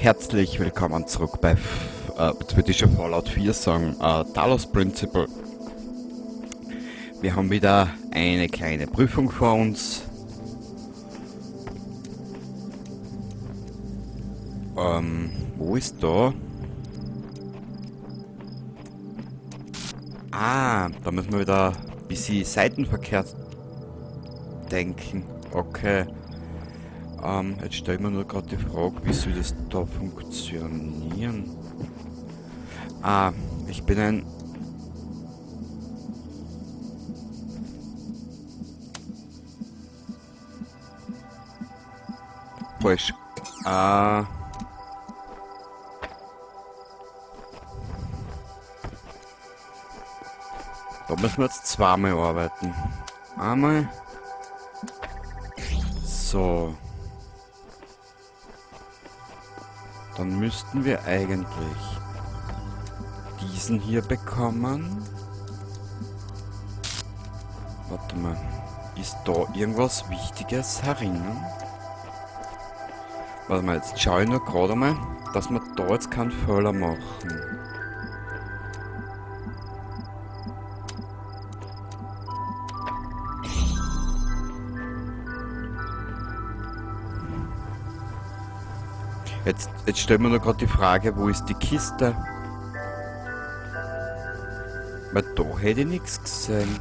Herzlich willkommen zurück bei, jetzt würde ich schon Fallout 4 sagen, Talos Principle. Wir haben wieder eine kleine Prüfung vor uns. Wo ist da? Ah, da müssen wir wieder ein bisschen seitenverkehrt denken. Okay. Jetzt stell ich mir nur grad die Frage, wie soll das da funktionieren? Ah, ich bin ein... Falsch. Ah. Da müssen wir jetzt zweimal arbeiten. Einmal. So. Dann müssten wir eigentlich diesen hier bekommen. Warte mal. Ist da irgendwas Wichtiges herinnen? Warte mal, jetzt schaue ich nur gerade mal, dass wir da jetzt keinen Fehler machen. Jetzt stellen wir nur grad die Frage, wo ist die Kiste? Weil da hätte ich nix gesehen.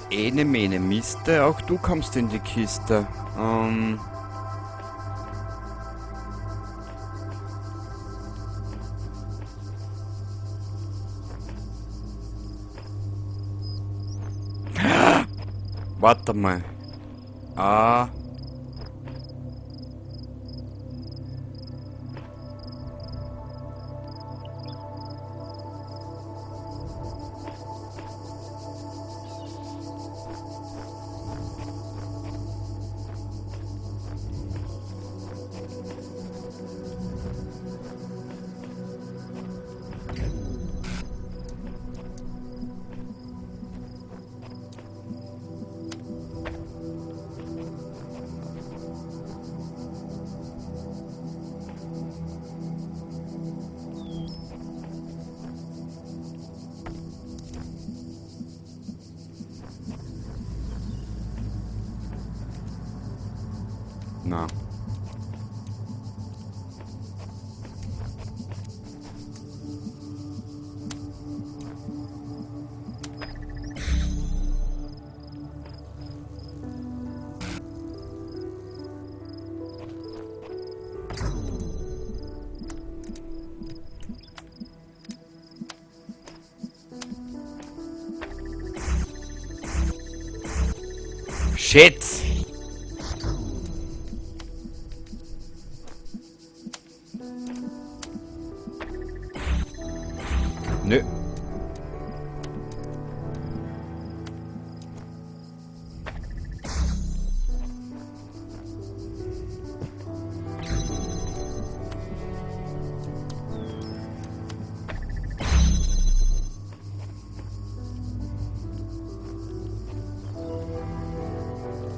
Ene, mene, Miste, auch du kommst in die Kiste. Warte mal. Ah. Na. Shit! Nö.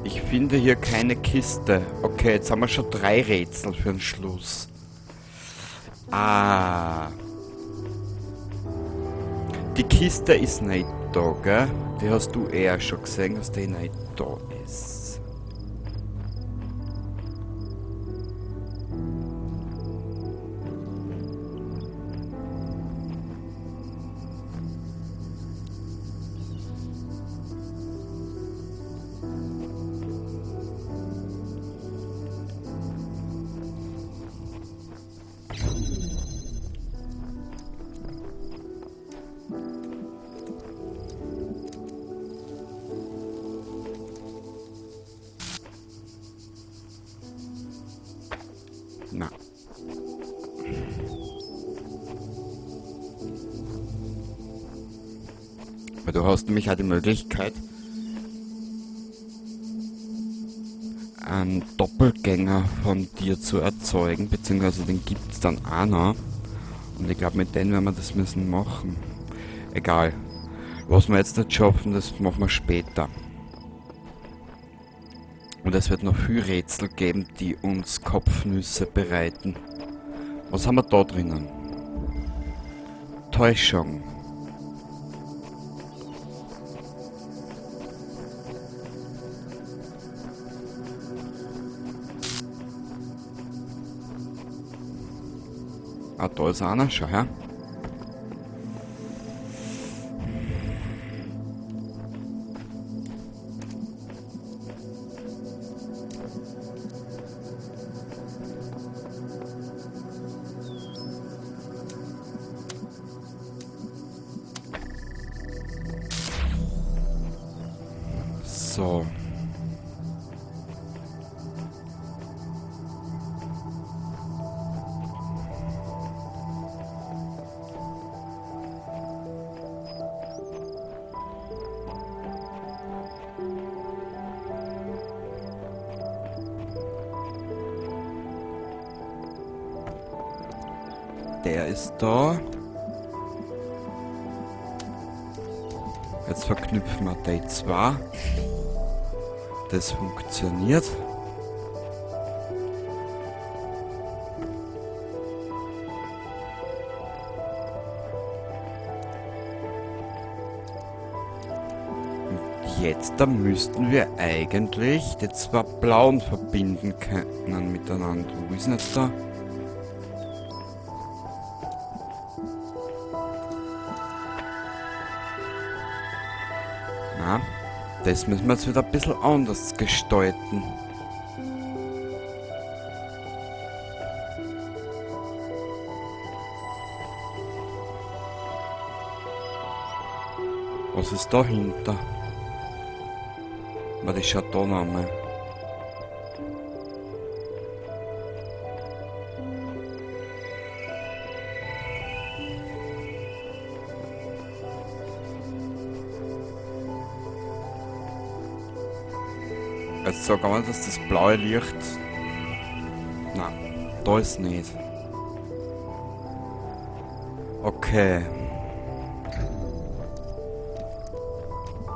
Ich finde hier keine Kiste. Okay, jetzt haben wir schon 3 Rätsel für den Schluss. Ah. Die Kiste ist nicht da, gell? Die hast du eher schon gesehen, dass die nicht da ist. Du hast nämlich auch die Möglichkeit, einen Doppelgänger von dir zu erzeugen, beziehungsweise den gibt's dann auch noch. Und ich glaub, mit denen werden wir das müssen machen. Egal. Was wir jetzt nicht schaffen, das machen wir später. Und es wird noch viel Rätsel geben, die uns Kopfnüsse bereiten. Was haben wir da drinnen? Täuschung. Ah, da ist einer, schau her. So. Der ist da. Jetzt verknüpfen wir die zwei. Das funktioniert. Und jetzt, da müssten wir eigentlich die zwei blauen verbinden können miteinander. Wo ist denn jetzt da? Na, das müssen wir jetzt wieder ein bisschen anders gestalten. Was ist dahinter? Warte, ich schau da noch einmal. Jetzt sag mal, dass das blaue Licht... Nein, da ist nicht. Okay.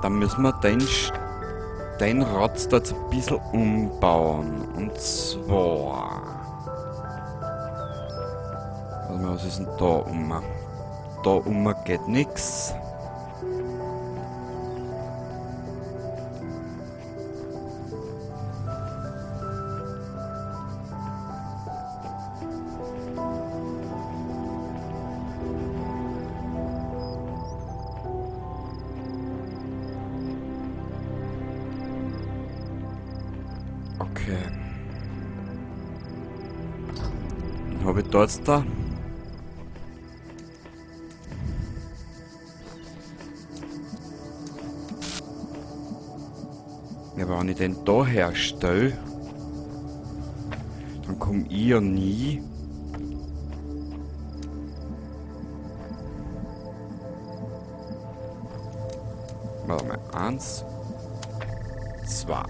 Dann müssen wir den Rotz da jetzt ein bisschen umbauen. Und zwar... Warte mal, was ist denn da um? Da um geht nix. Okay. Dann hab ich da jetzt da. Ja, aber wenn ich den da herstelle, dann komm ich ja nie. Warte mal, 1, 2.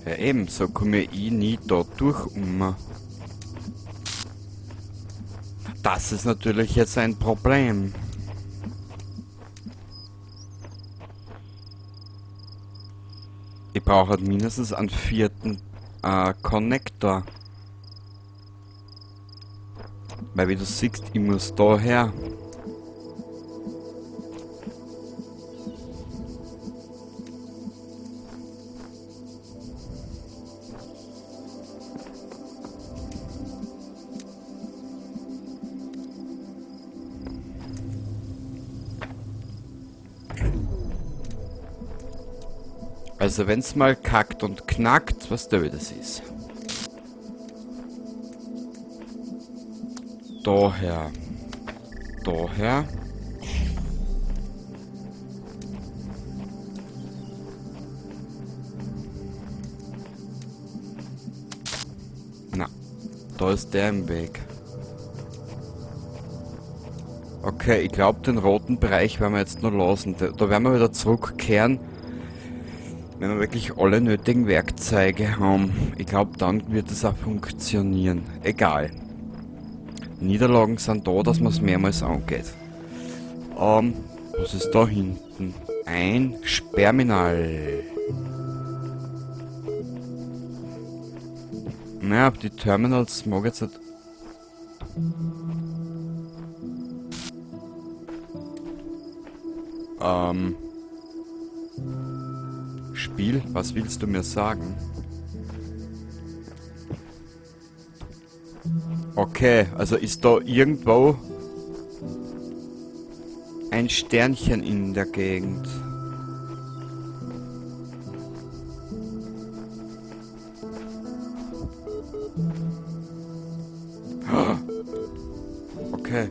Ja eben, so komme ich nie da durch um. Das ist natürlich jetzt ein Problem. Ich brauche halt mindestens einen vierten Connector. Weil wie du siehst, ich muss da her. Also wenn's mal kackt und knackt, was der wieder ist. Daher. Daher. Da ist der im Weg. Okay, ich glaube, den roten Bereich werden wir jetzt noch lassen. Da werden wir wieder zurückkehren, wenn wir wirklich alle nötigen Werkzeuge haben. Ich glaube, dann wird es auch funktionieren. Egal. Niederlagen sind da, dass man es mehrmals angeht. Was ist da hinten? Ein Sperminal. Naja, auf die Terminals mag ich jetzt nicht. Spiel, was willst du mir sagen? Okay, also ist da irgendwo ein Sternchen in der Gegend. Okay.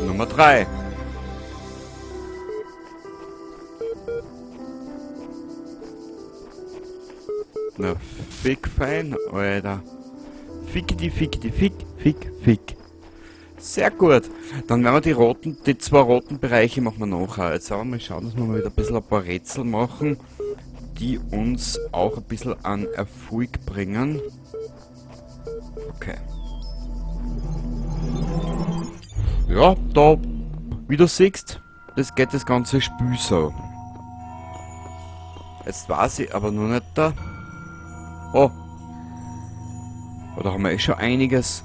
Nummer 3. Na, fick fein, Alter. Fick die, fick die, fick, fick, fick. Sehr gut. Dann werden wir die zwei roten Bereiche machen wir nachher. Jetzt werden wir mal schauen, dass wir mal wieder ein bisschen ein paar Rätsel machen, die uns auch ein bisschen an Erfolg bringen. Okay. Ja, da, wie du siehst, das geht das ganze Spiel so. Jetzt weiß ich aber noch nicht da. Oh. Da haben wir eh schon einiges.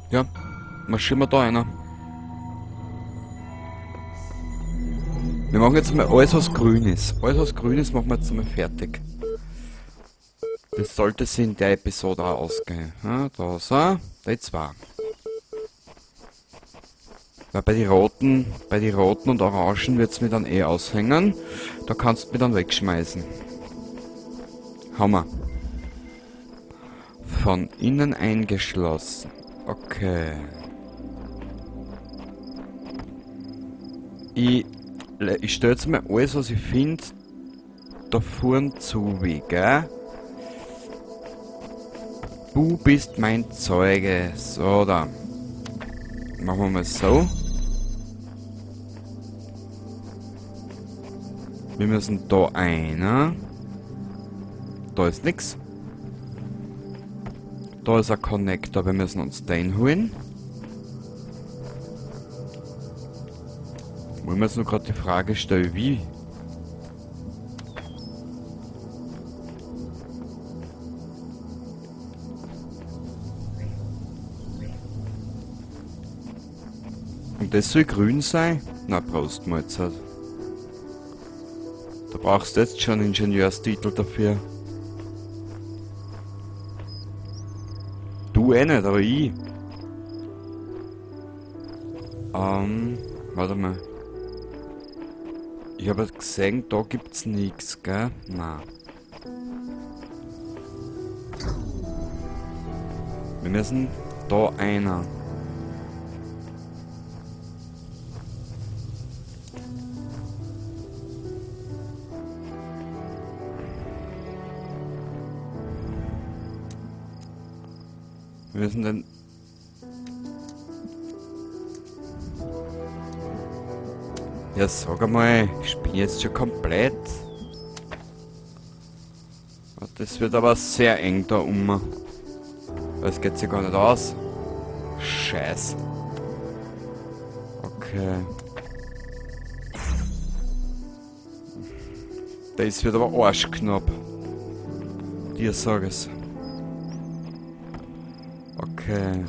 Ja, marschieren wir da einer. Wir machen jetzt mal alles, was grün ist. Alles, was grün ist, machen wir jetzt mal fertig. Das sollte sich in der Episode auch ausgehen. Ja, da ist er. Die zwei. Weil bei die roten und orangen wird's mir dann eh aushängen. Da kannst du mich dann wegschmeißen. Hammer. Von innen eingeschlossen. Okay. Ich stell jetzt mal alles, was ich find, da vorn zu, wie, gell? Du bist mein Zeuge. So, da. Machen wir mal so. Wir müssen da einer. Da ist nix. Da ist ein Connector, wir müssen uns den holen. Wollen wir jetzt nur grad die Frage stellen, wie? Und das soll grün sein? Na, Prost, Mahlzeit. Da brauchst du jetzt schon einen Ingenieurstitel dafür. Du eh nicht, aber ich. Warte mal. Ich hab jetzt gesehen, da gibt's nix, gell? Na. Wir müssen da einer. Wir müssen den... Ja, sag einmal, ich bin jetzt schon komplett. Das wird aber sehr eng da oben. Das geht sich gar nicht aus. Scheiß. Okay. Das wird aber arschknapp. Dir sag ich's. Okay.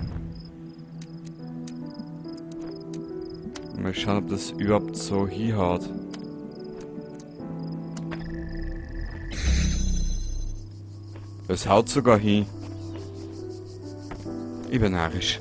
Mal schauen, ob das überhaupt so hinhaut. Es haut sogar hin. Ich bin narrisch.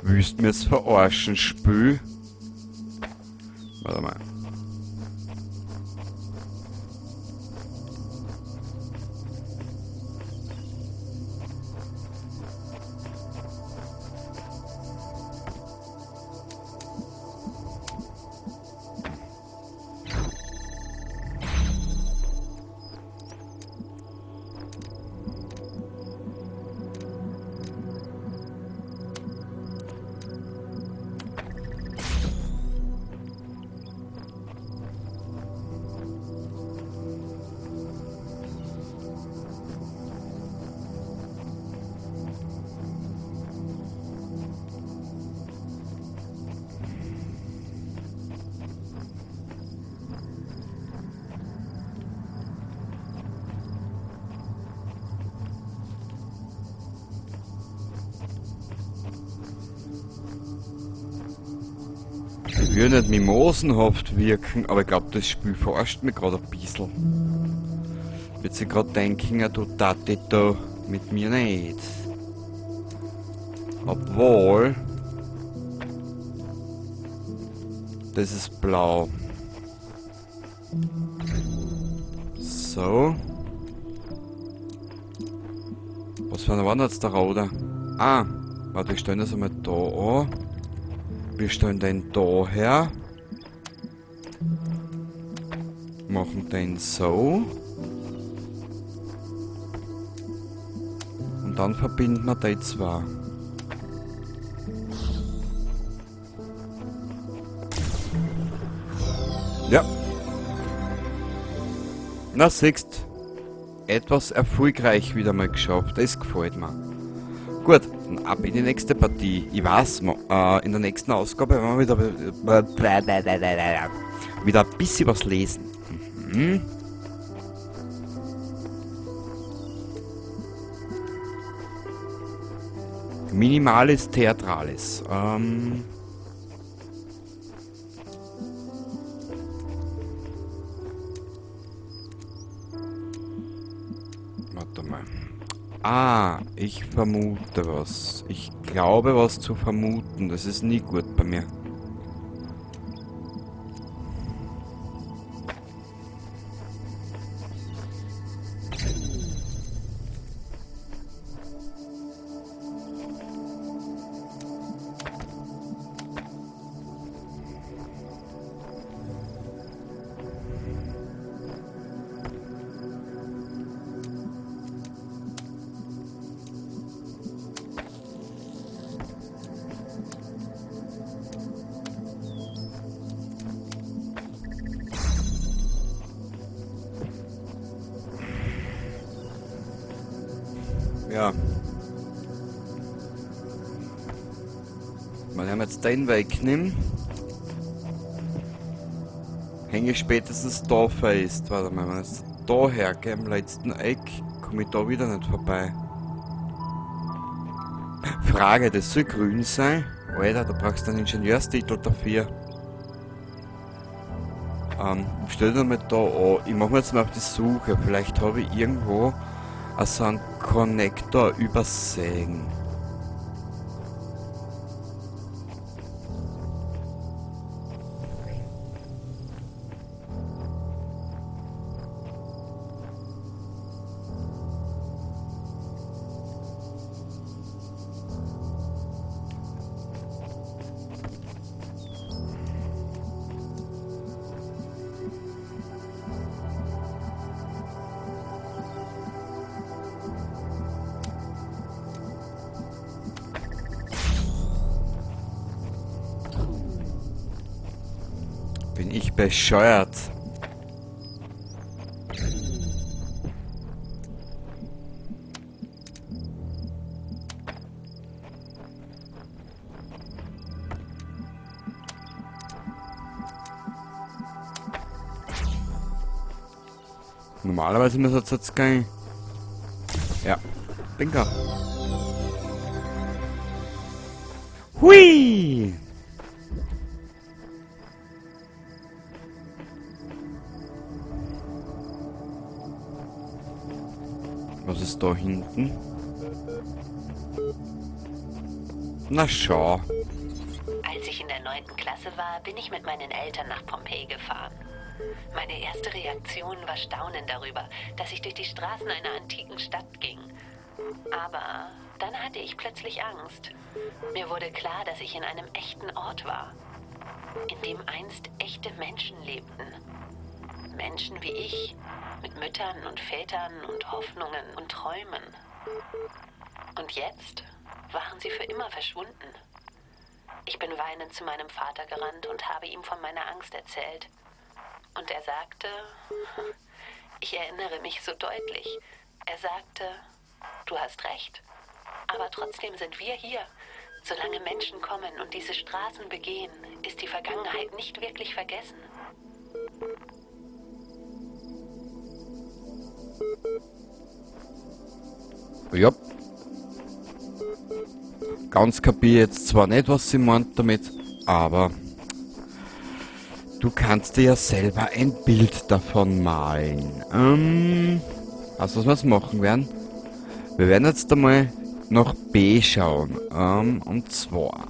Willst du mir jetzt verarschen, Spül? Warte mal. Ich will nicht mimosenhaft wirken, aber ich glaub, das Spiel verarscht mich grad ein bisschen. Wird sich grad denken, ja, du Tati da mit mir nicht. Obwohl, das ist blau. So. Was für eine war denn jetzt der Rote? Ah, warte, wir stellen das einmal da an. Wir stellen den da her. Machen den so. Und dann verbinden wir die zwei. Ja. Na, siehst. Etwas erfolgreich wieder mal geschafft. Das gefällt mir. Gut, dann ab in die nächste Partie. Ich weiß, in der nächsten Ausgabe werden wir wieder ein bisschen was lesen. Minimales Theatrales. Warte mal. Ah, ich vermute was. Ich glaube, was zu vermuten. Das ist nie gut bei mir. Ja. Wenn ich jetzt den wegnehme, hänge ich spätestens da fest. Warte mal, wenn ich jetzt da hergehe, am letzten Eck, komme ich da wieder nicht vorbei. Frage, das soll grün sein? Alter, da brauchst du einen Ingenieurstitel dafür. Stell dir mal da an. Ich mach mir jetzt mal auf die Suche. Vielleicht habe ich irgendwo so einen Connector übersehen. Bin ich bescheuert? Normalerweise müsste es jetzt gehen. Ja, bingo. Hui! Was ist da hinten? Na schau. Als ich in der 9. Klasse war, bin ich mit meinen Eltern nach Pompeji gefahren. Meine erste Reaktion war Staunen darüber, dass ich durch die Straßen einer antiken Stadt ging. Aber dann hatte ich plötzlich Angst. Mir wurde klar, dass ich in einem echten Ort war, in dem einst echte Menschen lebten. Menschen wie ich, mit Müttern und Vätern und Hoffnungen und Träumen. Und jetzt waren sie für immer verschwunden. Ich bin weinend zu meinem Vater gerannt und habe ihm von meiner Angst erzählt. Und er sagte, ich erinnere mich so deutlich, er sagte, du hast recht, aber trotzdem sind wir hier. Solange Menschen kommen und diese Straßen begehen, ist die Vergangenheit nicht wirklich vergessen. Ja. Ganz kapier jetzt zwar nicht, was sie meint damit, aber du kannst dir ja selber ein Bild davon malen. Also was wir jetzt machen werden, wir werden jetzt einmal nach B schauen. Und zwar...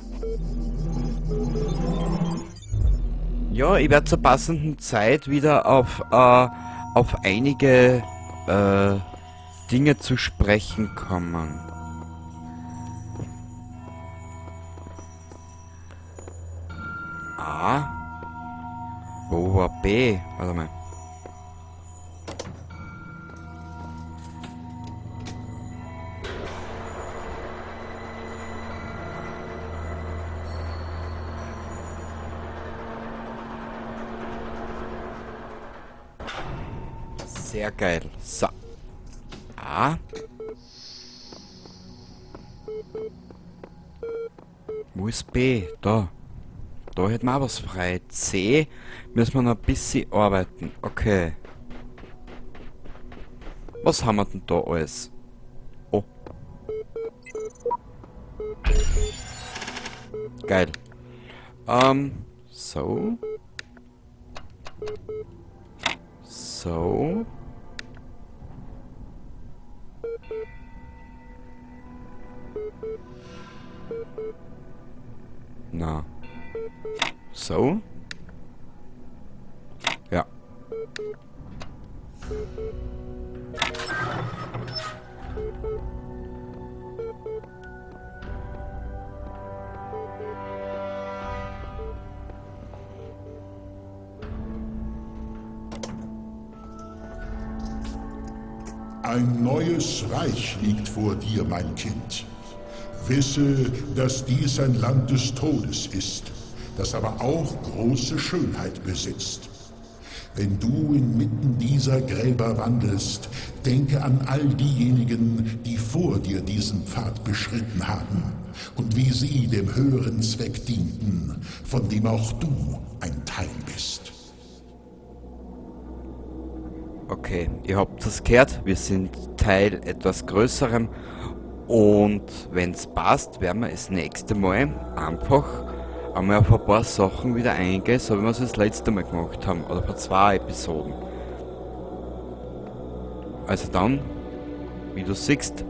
Ja, ich werde zur passenden Zeit wieder auf einige Dinge zu sprechen kommen. A. Wo war B? Warte mal. Sehr geil. So. A. Wo ist B? Da. Da hätten wir auch was frei. C. Müssen wir noch ein bisschen arbeiten. Okay. Was haben wir denn da alles? Oh. Geil. So. So. Na. So. Ja. Ein neues Reich liegt vor dir, mein Kind. Wisse, dass dies ein Land des Todes ist, das aber auch große Schönheit besitzt. Wenn du inmitten dieser Gräber wandelst, denke an all diejenigen, die vor dir diesen Pfad beschritten haben und wie sie dem höheren Zweck dienten, von dem auch du ein Teil bist. Okay, ihr habt das gehört, wir sind Teil etwas Größerem und wenn's passt, werden wir das nächste Mal einfach einmal auf ein paar Sachen wieder eingehen, so wie wir es das letzte Mal gemacht haben, oder vor 2 Episoden. Also dann, wie du siehst,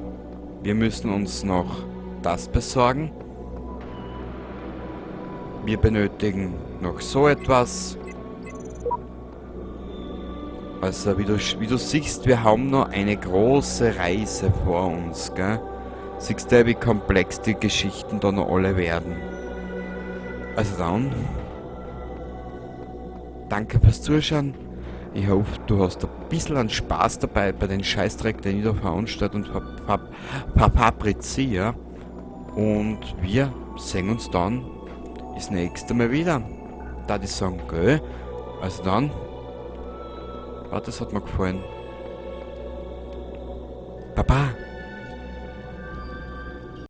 wir müssen uns noch das besorgen. Wir benötigen noch so etwas. Also wie du siehst, wir haben noch eine große Reise vor uns, gell? Siehst du, wie komplex die Geschichten da noch alle werden. Also dann, danke fürs Zuschauen. Ich hoffe, du hast ein bisschen an Spaß dabei bei den Scheißdreck, den ich da veranstalte und fabriziere. Und wir sehen uns dann das nächste Mal wieder. Da die sagen, gell? Also dann. Warte, das hat mir gefallen. Baba.